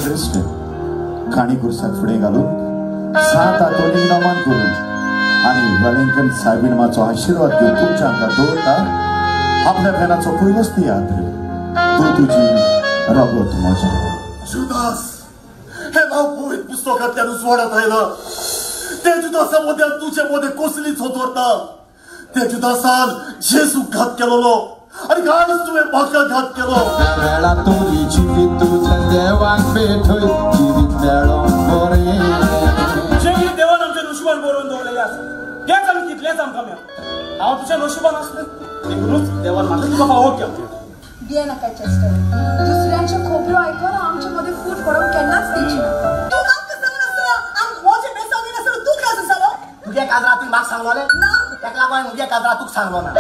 दृश्ट काणी कुर्साक फुडें घालून सात आतोनी नमन करून आनी वेलिंगटन सायबीणमाचो आशिर्वाद घेवन तुमच्या हांगा दवरता आपल्या भेनाचो पयलोच तियात्र तूं तुजी रगत म्हजें. जुदास हे नांव पवित्र पुस्तकांतल्यान उजवाडात आयलां. ते जुदासा मदें तुजे मदें कसलीच होतोरता. ते जुदासान जेजूक घात केलोलो आनी आयज तुवें म्हाका घात केलो. वेळा तुजी जिवीत तुज्या देवाक भेटय जिवीत मेळोंक बरें. जें देवान आमच्या नशिबान बरोवन दवरलेलें आसा तेंच आमी तितलेंच आमकां मेळ्ळें. हांव तुज्या नशिबान आसलें देखूनच देवान म्हाका तुका फावो केलो. बिये नाका चेस्टर, दुसऱ्यांच्यो खबरो आयकून आमचे मदें फूट पडोवंक केन्नाच दिवची ना. तूं आमकां सांगनासतना आमकां मोजे बेसांव दिनासतना तूं काय जालो? तुगे काजरा तुवें म्हाका सांगलोलें ना, ताका लागून हांवें मुगे काजरा तुका सांगलो ना.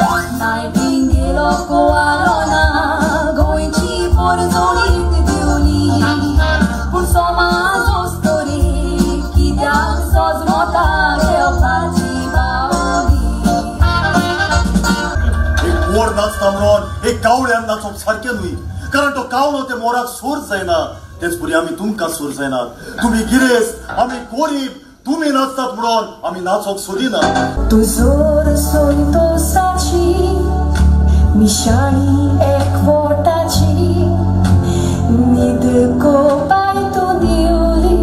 नायटिंगेलो कुवारो ना गोंयची पोरजोणीत दिवली पूण समाजोच तरी कित्याक सजमता घेवपाची बावली. एक मोर नाचता म्हणून एक कावळ्यान नाचप सारकें न्हय, कारण तो कावळो ते मोराक सूर जायना. तेच परी आमी तुमकां सूर जायनात. तुमी गिरेस्त आमी गोरीब, तुमी नाचतात म्हणून आमी नाचोंक सोदिना. तुजोर संतोसाची मिशाणी एकवटाची न्हीद कोपाय तूं दिवली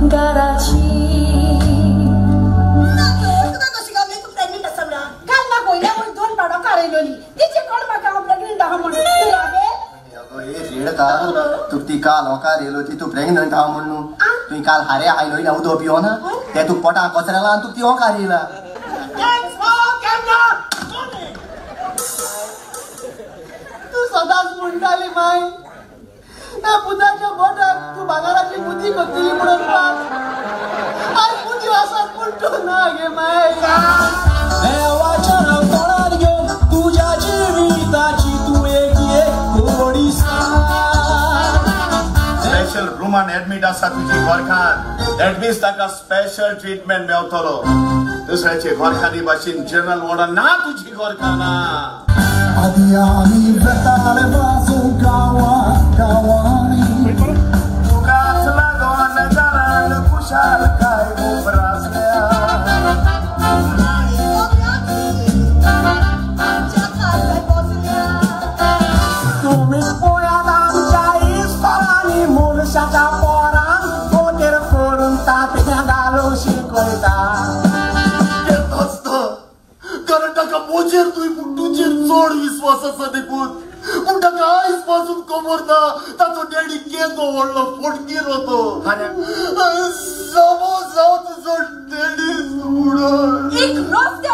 घराची. तुका कशी गावली तूं प्रेग्नंट आसा म्हणून? काल म्हाका वयल्या वयर दोन पाडो कारयलोली तिचे कोण म्हाका हांव प्रेग्नंट आहा म्हणून. अगो ए रेडका, तुका ती काल होकार येयलो ती तूं प्रेग्नंट आहा म्हण न्हू. तुवें काल हारे आयलो ना उदक पिवना तें तुका पोटाक कचरेला आनी तुका ती होकार येयला. तूं सदांच म्हणटाली माय ह्या पुताच्या बोटाक तूं भांगराची मुदी करतली म्हणून. आयज मुदी आसात पूण तूं ना गे माय. देवाच्या नांव तोंडार घेवन तुज्या जिविताची तूं एक एक गोडी सांग. स्पेशल रुमान एडमीट आसा तुजी घरखान, that means ताका स्पेशल ट्रिटमेंट मेवतलो. दुसऱ्याचे घरखानी भाशेन जनरल वॉर्डान ना तुजी घरखाना. आदी आमी वेताले वाजूंक गांवा गांवांनी तुकाच लागून घरान खुशालकाय उप्रासल्या. तुमी पळयात आमच्या इस्कोलांनी मनशाच्या पोरांक गोटेर करून तांतयां घालूंक शिकयता. नाचता कारण ताका म्हजेर न्हय पूण तुजेर चड विस्वास आसा देखून. पूण ताका आयज पासून खबर ना ताचो डॅडी केदो व्हडलो फोटगीर तो. जावो जाव तुजो डॅडी म्हणून. एक रस्त्या